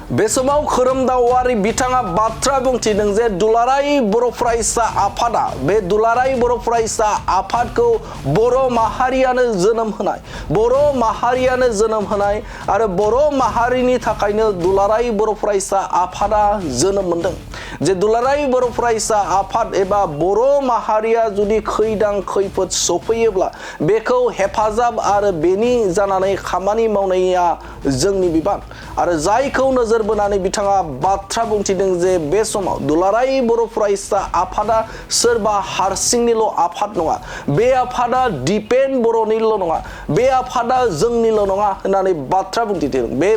बे समाव खोरोमदावारि बिथाङा बाथ्रा बुंथिदों जे दुलाराय बर' फरायसा आफादा बे दुलाराय बर' फरायसा आफादखौ बर' माहारियानो जोनोम होनाय आरो बर' माहारिनि थाखायनो दुलाराय बर' फरायसा आफादा जोनोम मोनदों जे दुलाराय बर' फरायसा आफाद एबा बर' माहारिया जुदि खैदां खैफोद सफैयोब्ला बेखौ हेफाजाब आरो बेनि जानानै खामानि मावनाया जोंनि बिबान आरो जायखौ नोजोर बोनानै बिथाङा बाथ्रा बुंथिदों जे बे समाव दुलाराय बर' फरायसा आफादा सोरबा हारसिंनिल' आफाद नङा बे आफादा दिपेन बर'निल' नङा बे आफादा जोंनिल' नङा होननानै बाथ्रा बुंथिदों बे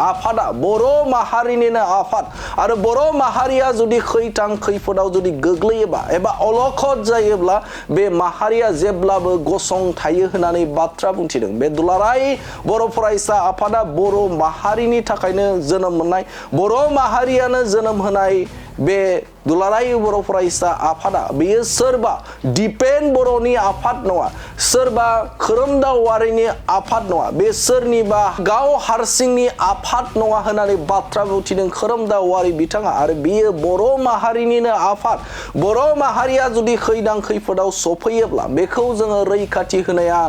आफादा बर' माहारिनिनो आफाद आरो बर' माहारिया जुदि खैथां खैफोदाव जुदि गोग्लैयोबा एबा अलखद जायोब्ला बे माहारिया जेब्लाबो गसंथायो होननानै बाथ्रा बुंथिदों बे दुलाराय बर' फरायसा आफादा बर' माहारिनि थाखायनो जोनोम मोननाय बर' माहारियानो जोनोम होनाय बे दुलाराय बर' फरायसा आफादा बेयो सोरबा दिपेन बर'नि आफाद नङा सोरबा खोरोमदावारिनि आफाद नङा बे सोरनिबा गाव हारसिंनि आफाद नङा होननानै बाथ्रा बुंथिदों खोरोमदावारि बिथाङा आरो बियो बर' माहारिनिनो आफाद बर' माहारिया जुदि खैदां खैफोदाव सफैयोब्ला बेखौ जोङो रैखाथि होनाया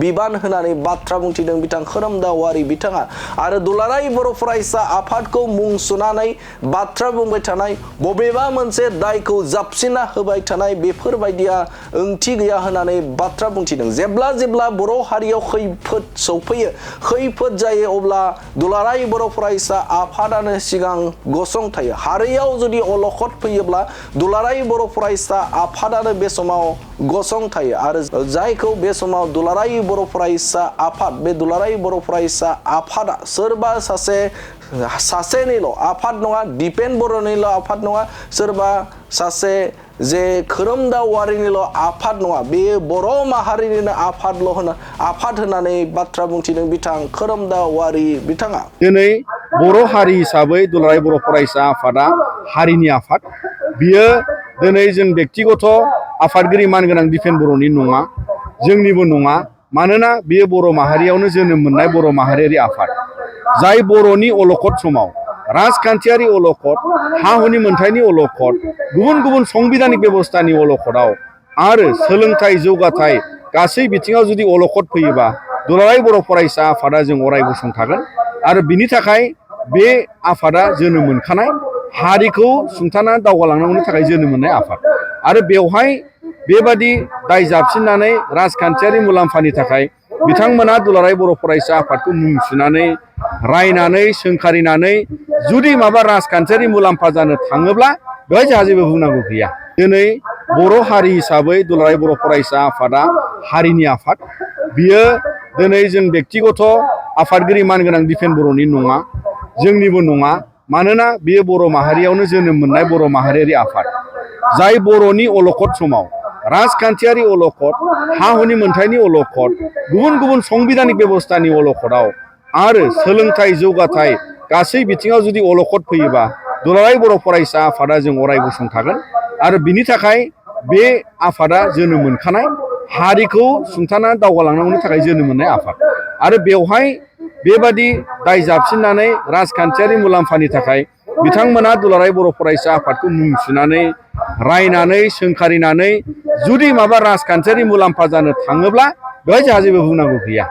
बिबान होननानै बाथ्रा बुंथिदों बिथां खोरोमदावारि बिथाङा आरो दुलाराय बर' फरायसा आफादखौ मुं सुनानै बाथ्रा बुंबाय थानाय बबेबा मोनसे दायखौ जाबसिना होबाय थानाय बेफोरबायदिया ओंथि गैया होननानै बाथ्रा बुंथिदों जेब्ला बर' हारियाव खैफोद सौफैयो खैफोद जायो अब्ला दुलाराय बर' फरायसा आफादानो सिगां गसंथायो हारियाव जुदि अलखद फैयोब्ला दुलाराय बर' फरायसा आफादानो बे समाव गसंथायो आरो जायखौ बे समाव दुलाराय बर' फरायसा आफाद बे दुलाराय बर' फरायसा आफादा सोरबा सासेनिल' आफाद नङा दिपेन बर'निल' आफाद नङा सोरबा सासे जे खोरोमदावारिनिल' आफाद नङा बेयो बर' माहारिनिनो आफाद होननानै बाथ्रा बुंथिदों बिथां खोरोमदावारि बिथाङा दिनै बर' हारि हिसाबै दुलाराय बर' फरायसा आफादा हारिनि आफाद बियो दिनै जों बेक्तिगत आफादगिरि मानगोनां दिपेन बर'नि नङा जोंनिबो नङा मानोना बियो बर' माहारियावनो जोनोम मोननाय बर' माहारियारि आफाद जाय बर'नि अलखद समाव राजखान्थियारि अलखद हा हुनि मोनथायनि अलखद गुबुन संबिधानिक बेबस्थानि अलखदाव आरो सोलोंथाइ जौगाथाय गासै बिथिङाव जुदि अलखद फैयोबा दुलाराय बर' फरायसा आफादा जों अराय गसंथागोन आरो बिनि थाखाय बे आफादा जोनोम मोनखानाय हारिखौ सुंथाना दावगालांनांगौनि थाखाय जोनोम मोननाय आफाद आरो बेवहाय बेबादि दाय जाबसिननानै राजखान्थियारि मुलाम्फानि थाखाय बिथांमोना दुलाराय बर' फरायसा आफादखौ मुं सुनानै रायनानै सोंखारिनानै जुदि माबा राजखान्थियारि मुलाम्फा जानो थाङोब्ला बेवहाय जोंहा जेबो बुंनांगौ गैया दिनै बर' हारि हिसाबै दुलाराय बर' फरायसा आफादा हारिनि आफाद बियो दिनै जों बेक्तिगत आफादगिरि मानगोनां दिपेन बर'नि नङा जोंनिबो नङा मानोना बियो बर' माहारियावनो जोनोम मोननाय बर' माहारियारि आफाद जाय बर'नि अलखद समाव राजखान्थियारि अलखद हा हुनि मोनथायनि अलखद गुबुन संबिधानिक बेबस्थानि अलखदाव आरो सोलोंथाइ जौगाथाय गासै बिथिङाव जुदि अलखद फैयोबा दुलाराय बर' फरायसा आफादा जों अराय गसंथागोन आरो बिनि थाखाय बे आफादा जोनोम मोनखानाय हारिखौ सुंथाना दावगालांनांगौनि थाखाय जोनोम मोननाय आफाद आरो बेवहाय बेबादि दाय जाबसिननानै राजखान्थियारि मुलाम्फानि थाखाय बिथांमोना दुलाराय बर' फरायसा आफादखौ मुं सुनानै रायनानै सोंखारिनानै जुदि माबा राजखान्थियारि मुलाम्फा जानो थाङोब्ला बेवहाय जोंहा जेबो बुंनांगौ गैया।